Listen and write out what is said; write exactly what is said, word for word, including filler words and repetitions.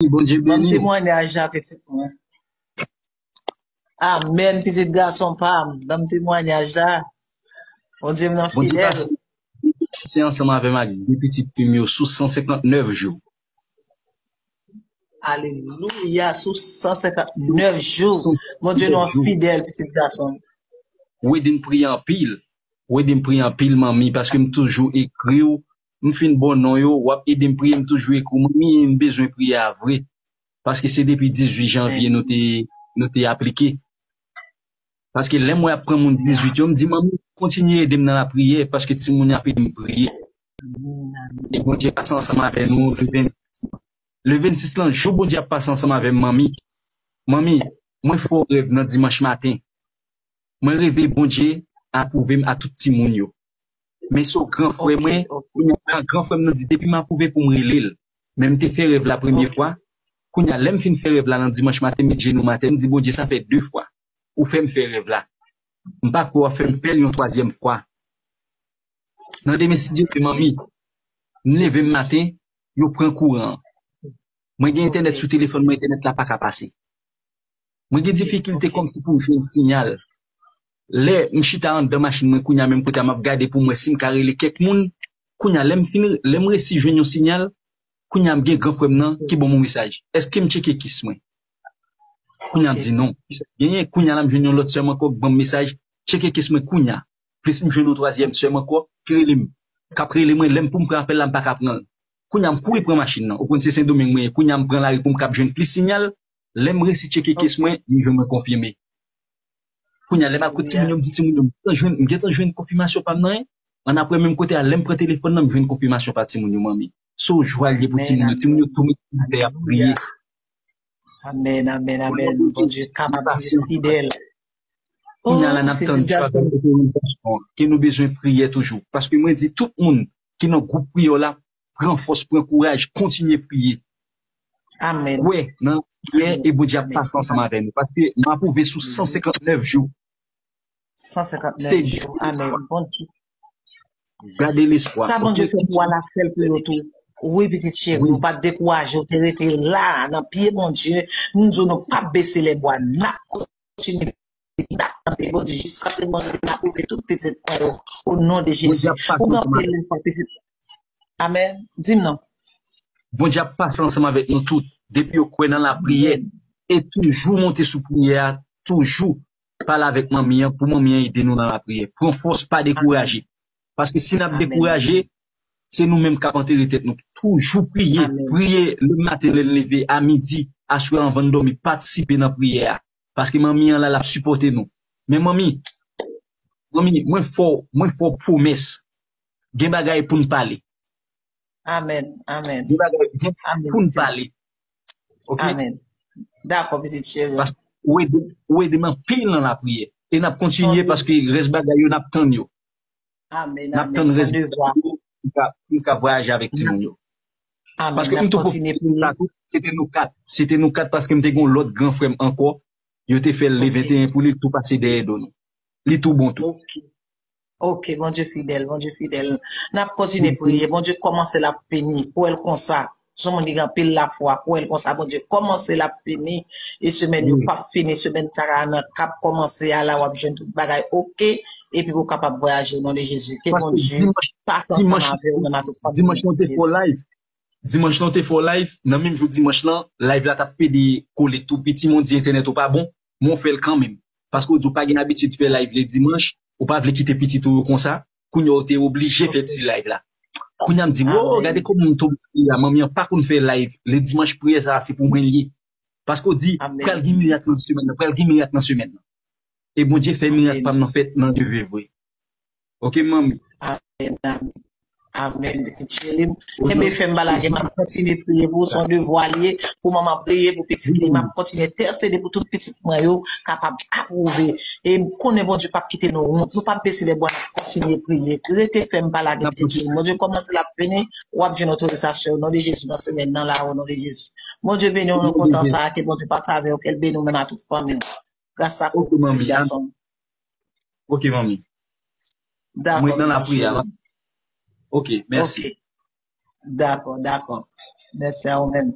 Bondye beni. Ban m temwanyaj la, pitit mwen. Amèn, pitit gason pa m. Ban m temwanyaj la. Bondye m nan fidèl. Bondye pase ansanm avè m ak de pitit fi m yo sou san senkant nèf jou. Alelouya, sou san senkant nèf jou. Bondye nou an fidèl, pitit gason. Ou ede m priye anpil. Ou ede m priye anpil, manmi, paske m toujou ekri w. M fin bon non yo, w ap ede m priye, m toujou ekri w. Manmi, m bezwen priye a vre. Paske se depi dizuit janvye nou te, nou te aplike. Paske lè m wè ap pran moun dizuit yo, m di, "Manmi, kontinye ede m nan lapriyè, paske timoun yo ap ede m priye." E Bondye pase ansanm avè nou le vennsis. Le vennsis lan, jou Bondye ap pase ansanm avè m, manmi. Manmi, mwen fè yon rèv nan dimanch maten. Mwen reve Bondye apwouve m a tout timoun yo. Men se yon gran frè mwen, kounye a gran frè m nan di depi m apwouve pou m rele l. Men m te fè rèv la premye fwa. Kounye a, lè m fin fè rèv la nan dimanch maten, m met jenou m atè, m di, "Bondye, sa fè de fwa ou fè m fè rèv la. M pa kwè w ap fè m fè l yon twazyèm fwa." Nan demen, si Dye vle, manmi, m leve m maten, yo pran kouran an. Mwen gen entènèt sou telefòn mwen, entènèt la pa ka pase. Mwen gen difikilte kòmsi pou m jwenn siyal. Lè m chita anndan machin mwen kounye a menm kote a, m ap gade pou m wè si m ka rele kèk moun. Kounye a, lè m fin, lè m resi jwenn yon siyal, kounye a m gen gran frè m nan ki ban m yon mesaj. Èske m tcheke kis mwen? Kounye a m di non. Genyen, kounye a la m jwenn yon lòt sè m ankò k ban m mesaj. Tcheke kis mwen kounye a. Plis m jwenn yon twazyèm sè m ankò ki rele m. K ap rele mwen, lè m pou m pran apèl la, m pa ka pran l. Kounye a m kouri pran machin nan. Ou konn se Sendomeng mwen ye. Kounye a m pran lari pou m kab jwenn plis siyal. Lè m resi tcheke kis mwen, m jwenn mwen konfime. Kounye a, lè m al kot timoun yo, m di timoun yo, "M gentan jwenn, m gentan jwenn konfimasyon pa m nan, en." Ann apre menm kote a, lè m pran telefòn nan, m jwenn konfimasyon pa timoun yo, manmi. Se yon jwa l ye pou timoun yo. Timoun yo tou met sou tè ap priye. Amèn, amèn, amèn. Bondye kapab, Bondye fidèl. Kounye a la, n ap tann travay otorizasyon an, ke nou bezwen priyè toujou. Paske mwen di tout moun ki nan gwoup priyè w la, pran fòs, pran kouraj, kontinye priye. Amèn. Kwè nan priyè e Bondye ap pase ansanm avè nou. Paske m apwouve sou san senkant nèf jou. San senkant nèf jou. Amèn. Bondye. Gade lespwa. Sa Bondye fè pou w la, fè l pou yo tou. Wi, pitit cheri, ou pa t dekouraje, ou te rete la nan pye Bondye. Nou di w nou p ap bese lè bwa, n ap kontinye, n ap kanpe, Bondye, jiskaske Bondye vin apwouve tout pitit mwen yo, o non de Jezi. Ou gen anpil lespwa, pitit. Amèn. Di m non. Bondye ap pase ansanm avèk nou tout. Depi yo kwè nan lapriyè, e toujou monte sou priyè a, toujou pale avèk manmi an, pou manmi an ede nou nan lapriyè. Pran fòs, pa dekouraje. Paske si n ap dekouraje, se nou menm k ap antere tèt nou. Toujou priye. Priye le maten lè n leve, a midi, aswè anvan n dòmi, patisipe nan priyè a. Paske manmi an la, l ap sipòte nou. Men manmi, manmi, mwen fè w, mwen fè w pwomès. Gen bagay pou n pale. Amèn, amèn. Gen bagay, gen pou n pale. Ok? Amèn. Dakò, pitit cheri. Paske ou ede, ou ede m anpil nan lapriyè. E n ap kontinye paske rès bagay yo, n ap tann yo. Amèn, amèn. N ap tann rès bagay yo pou n ka, pou n ka vwayaje avèk timoun yo. Amèn. Paske m tou pwofite sa tou, se te nou kat. Se te nou kat paske m te gen yon lòt gran frè m ankò. Yo te fè l le venteyen pou li, li tou pase dèyè do nou. Li tou bon tou. Ok. Ok, Bondye fidèl, Bondye fidèl. N ap kontinye priye. Bondye kòmanse l ap fini. Kwè l konsa. Se yon moun ki gen anpil lafwa. Kwè l konsa. Bondye kòmanse l ap fini. E semèn yo p ap fini. Semèn sa a nan k ap kòmanse a la, w ap jwenn tout bagay ok. Epi pou w kapab vwayaje o non de Jezi. Ke Bondye pase ansanm avè w menm a tout fanmi. Dimanch nou te fè live. Dimanch lan te fè live. Nan menm jou dimanch lan, live la t ap pede kole tou piti, men w di entènèt ou pa bon, men w fè l kanmenm. Paske w di w pa gen abitid fè live le dimanch, ou pa vle kite pitit ou yo konsa, kounye a w te oblije fè ti live la. Kounye a m di, wo, gade kòman m tonbe sou li a, manmi an pa konn fè live, le dimanch priyè sa a se pou mwen l ye. Paske w di, pral gen mirak nan semèn nan, pral gen mirak nan semèn nan. E Bondye fè mirak pa m nan fèt nan neve vre. Ok, manmi. Amèn, amèn. Amèn, pitit cheri m. Kenbe fèm, pa lage, m ap kontinye priye pou ou, se yon devwa l ye, pou manman priye pou pitit li. M ap kontinye entèsede pou tout pitit mwen yo kapab apwouve. E m konnen Bondye p ap kite nou wont. Nou p ap bese lè bwa, n ap kontinye priye. Rete fèm, pa lage, pitit cheri m. Bondye kòmanse l ap fini, w ap jwenn otorizasyon. O non de Jezi, nan semèn nan la, o non de Jezi. Bondye beni w nan kontan sa a, ke Bondye pase avè w, ke l beni w menm a tout fanmi w. Gras a ou, pitit gason m. Ok, manmi. Dakò, pitit cheri. Mwen nan lapriyè la. Ok, mèsi. Ok. Dakò, dakò. Mèsi a ou menm.